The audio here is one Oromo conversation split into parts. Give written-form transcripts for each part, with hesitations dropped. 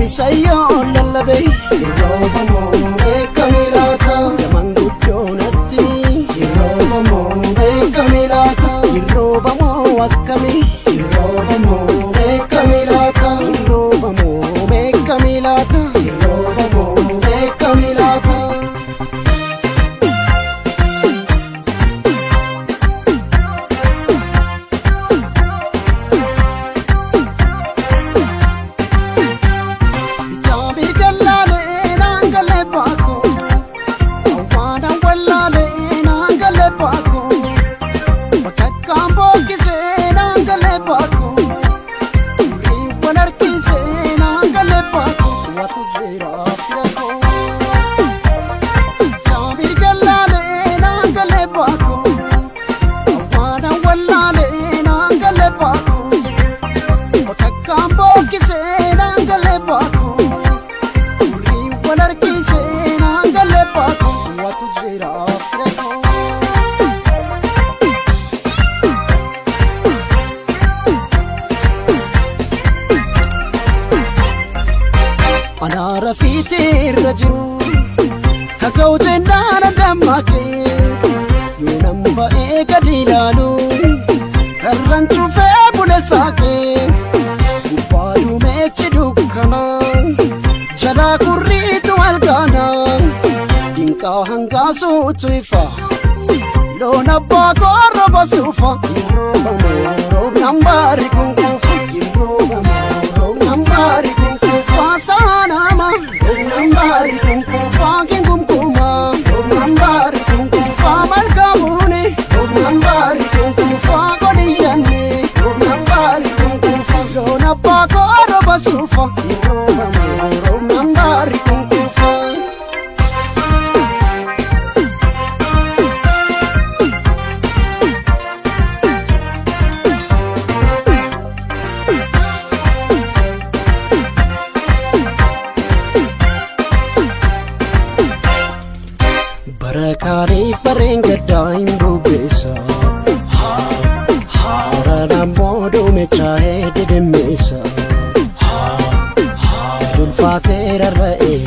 Bisayyoo lallabe Hirrooba moo beekame laata Yamanguddoo natti Hirrooba moo beekame laata Hirrooba moo akkami Hirrooba moo beekame laata Hirrooba moo beekame laata Hirrooba moo beekame laata. Bitaabii gallaalee naan galee baakoo Awwaanaan wallaalee naan galee baakoo Bakakkaan bookkisee naan galee baakoo Hurriiwwan harkisee naan galee baakoo Waatu jira fira koo. Bitaabii gallaalee naan galee baakoo Awwaanaan wallaalee naan galee baakoo Bakakkaan bookkisee naan galee baakoo Hurriiwwan harkisee naan galee baakoo Waatu jira fira koo. Anaara fiixee irra jiru kaka'u jennaan dammaaqee yoo nan ba'ee gadi ilaalu karran cufee bule saaqee gubbaa duumeechi dukkana jalaa kurriitu algaana dinqaa hangaasuutu ifa loon abbaa korroba suufa yeroo roobnaan baari kunkuufa yeroo roobnaan baari kunkuufa saanama roobnaan baari kunkuufa gingunkuuma roobnaan baari kunkuufa malkaamuune roobnaan baari kunkuufa godhiyyanne roobnaan baari kunkuufa loon abbaa korroba suufa yeroo roobnaan baari kunkuufa. Barakaariif barreen gaddaa hin bubbeessa. Haaraan ammoo duumechaa'ee didimmeessa. Ulfaatee rarra'ee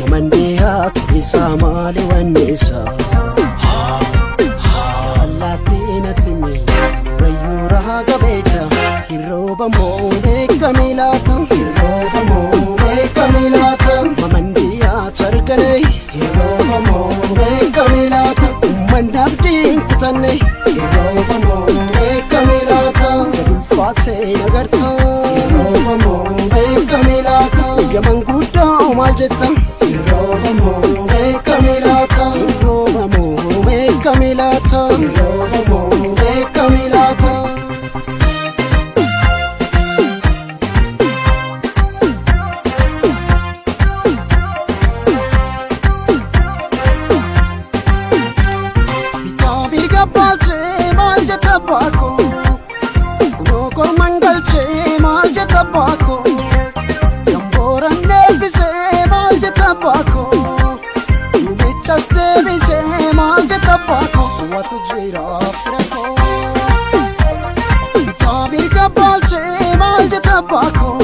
mamandii haatu isaa maali wanneessa. Allaattii natti mee wayyuu rahaa qabeetta. Hirrooba moo beekame laata? Hirrooba moo beekame laata? Mamandii haatu argane. Hirrooba moo beekame laata? Uummanni abdii hin kutanne. Hirrooba moo beekame laata? Gad ulfaatee nagarta. Hirrooba moo beekame laata? Gaman guddaa maal jetta? Hirrooba moo beekame laata? Hirrooba moo beekame laata? Hirrooba moo beekame laata? Bitaa mirga baalchee maal jetta baakoo? Kunoo korman galchee maal jetta baakoo? Gambooran deebisee maal jetta baakoo? Duumechas deebisee maal jetta baakoo? Waatu jira fira koo. Bitaa mirga baalchee maal jetta baakoo?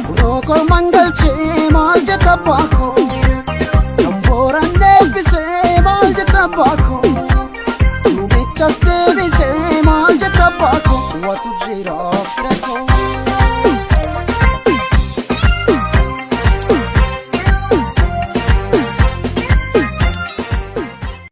Kunoo korman galchee maal jetta baakoo? Gambooran deebisee maal jetta baakoo?